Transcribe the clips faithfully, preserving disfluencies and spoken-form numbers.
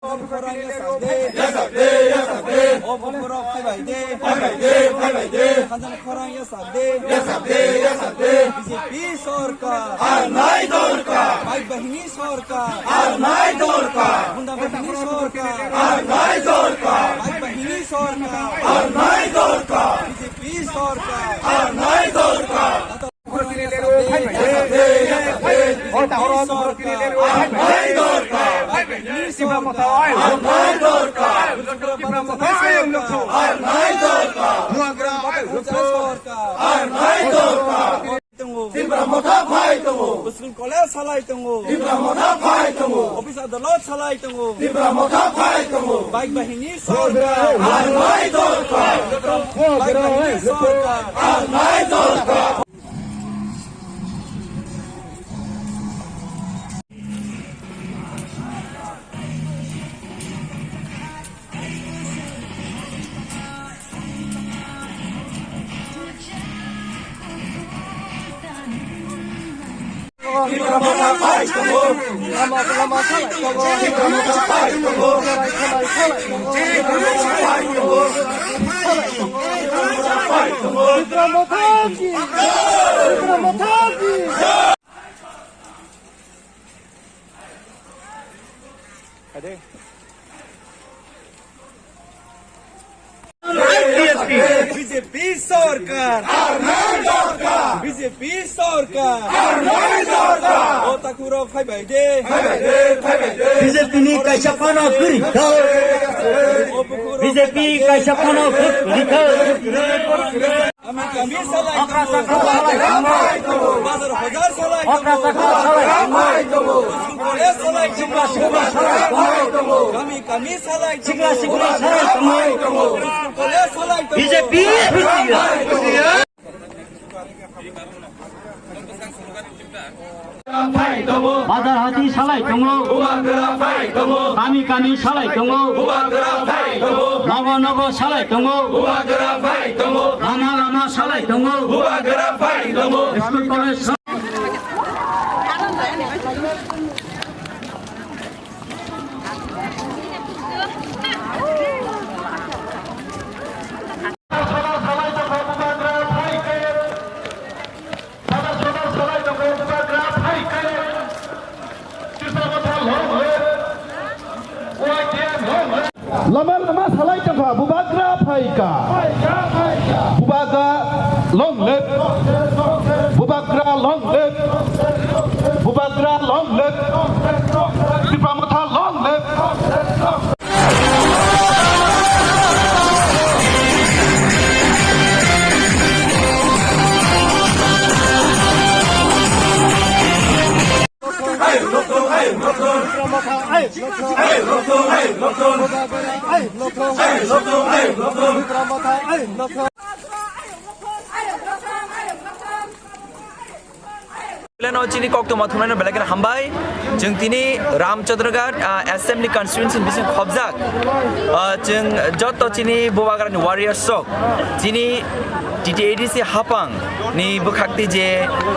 Khorang yasakde. Yasakde, yasakde. O bukhurok phaibaide. Phaibaide, phaibaide. Hanjani khorang yasakde. Yasakde, yasakde. B J P sorkar. Arnai dorkar. Bike bahini sorkar. Arnai dorkar. Gunda bahini sorkar. Arnai dorkar. Bike bahini sorkar. Arnai dorkar. B J P sorkar. Arnai dorkar. Tipra motha phai tongo. School college salai tongo. Tipra motha phai tongo. Office adalot salai tongo. Tipra motha phai tongo. Bike bahini sorkar. Arnai dorkar. Bike bahini sorkar. Arnai dorkar. B J P sorkar. B J P sorkar. O takhurok phaibaide. B J P ni kaisa phano kwrwi kha. O bukhurok B J P phaibaide. Kaisa phano kwrwi kha. Kami kami salai tongo. Bazar bazar salai tongo. School college salai tongo. Kami kami salai tongo. School college salai tongo. B J P. Bazar hati salai tongo. Kami kami salai tongo. Nogo nogo salai tongo. Lama lama salai tongo. School college sa- Lama lama salai tongkha, bubagra phaika. Bubagra long live. Bubagra long live. Bubagra long live. Tipra Motha long live. Belai no chini koktwma thumnaino belai kheno hambai. Chwng tini Ramchandraghat, ah, Assembly Constituency bising khobjak. Ah, chwng joto chini Bubagrani warriors rok, chini T T A D C hapang ni bwkhakti je,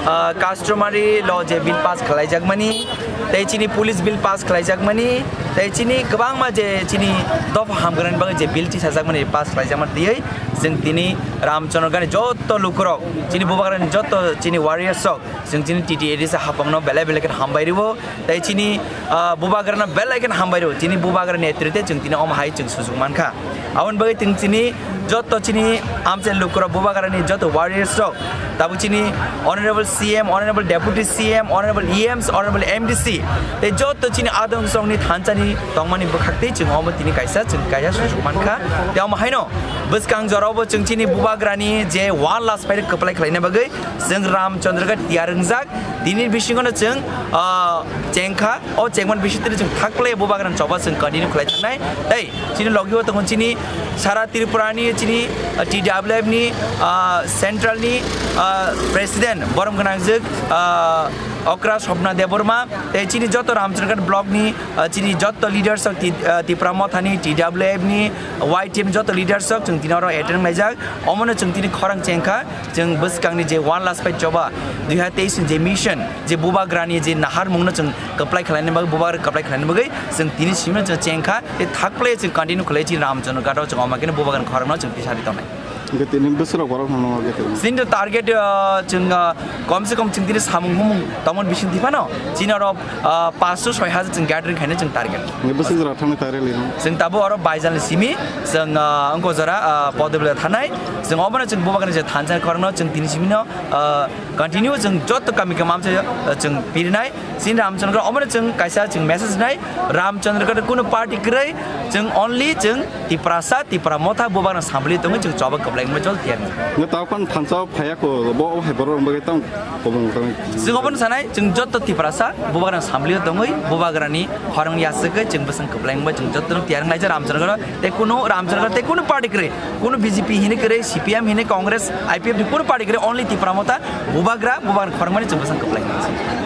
ah, customary law je bill pass khlaijakmani, tei chini police bill pass khlaijakmani, tei chini kwbangma je chini dopha hamgwnani bagwi je bill tisajakmani pass khlaijakmani twiwi chwng tini Ramchandraghat ni joto lukurok, chini Bubagrani joto chini warriors rok, chwng chini T T A D C hapangno belai belai khe hambai rwo, tei chini, ah, Bubagrano belai khe hambai rwo, chini Bubagrani netrite chwng tini omo hai chwng sujuk mankha. Aboni bagwi chwng chini joto chini amchai lukurok, Bubagrani joto warriors rok, tabuk chini Honorable C M, Honorable Deputy C M, Honorable E Ms, Honorable M D C, tei joto chini adong songni thansa ni tongmani bwkhak tei chwng omo tini kaisa chwng kaisa sujuk mankha. Tei omo haino bwskang jorao bo chwng chini Bubagrani je one last fight kwplai khlaina bagwi chwng Ramchandraghat tiyar wngjak. Tini bisingo no chwng, ah, chengkha. O chengmani bisingtwi chwng thakle Bubagrani choba chwng continue khlai thangnai. Tei chini logi o tongo chini sara Tripura ni chini, ah, T W F ni, ah, central ni, ah, president borom gwnangjwk, ah, Okra Swapna Debbarma, tei chini joto Ramchandra Ghat block ni, ah, chini joto leaders rok Ti-, ah, Tipra Motha ni, T W F ni, Y T F ni joto leaders rok chwng tini oro attend laijak. Omono chwng tini khorang chengkha, chwng bwskang ni je One Last Fight Choba dui hazar teis ni je mission, je Bubagra ni je nahar mung no chwng kwplai khlaina bagwi, Bubagra kwplai khlaina bagwi chwng tini simi no chwng chengkha, tei thak phlai chwng continue khlai chini Ramchandra Ghat o chwng omo khe no Bubagra ni khorang no chwng tisari tongnai. Hingke tini bwswk rok borok no nangma khe tong? Chini target, ah, chwng, ah, kom se kom chwng tini samung humung tongmani bising tiphano chini oro, ah, panch soi hajar chwng gathering khaina chwng target. Hingke bwswk jora thangna target lino? Chwng tabuk oro baijal ni simi chwng, ah, wngkha jora, ah, Podebila thanai. Chwng obono chwng Bubagra ni je thansa khorang no chwng tini simi no, ah, continue chwng joto kami kami amsa, ah, chwng pirinai. Chini Ramchandra Ghat omono chwng kaisa chwng message nai, Ramchandra Ghat kunu party kwrwi, chwng only chwng Tiprasa, Tipra Motha, Bubagra samli tongwi chwng choba kwplai wngwi chol tiyan. Nge tao kan thansa phaya ko bo hai borok wngwi tong kobong tong. Chwng obono sanai, chwng joto Tiprasa, Bubagra samli tongwi, Bubagra ni khorang yaswkwi chwng bwswng kwplai wngwi chwng joto tiyan lai Ramchandra Ghat, te kunu Ramchandra Ghat, te kunu party kwrwi, kunu B J P hini kwrwi, C P M hini, Congress, I P F ni kunu party kwrwi, only Tipra Motha, Bubagra, Bubagra khorang mani chwng bwswng kwplai wngwi.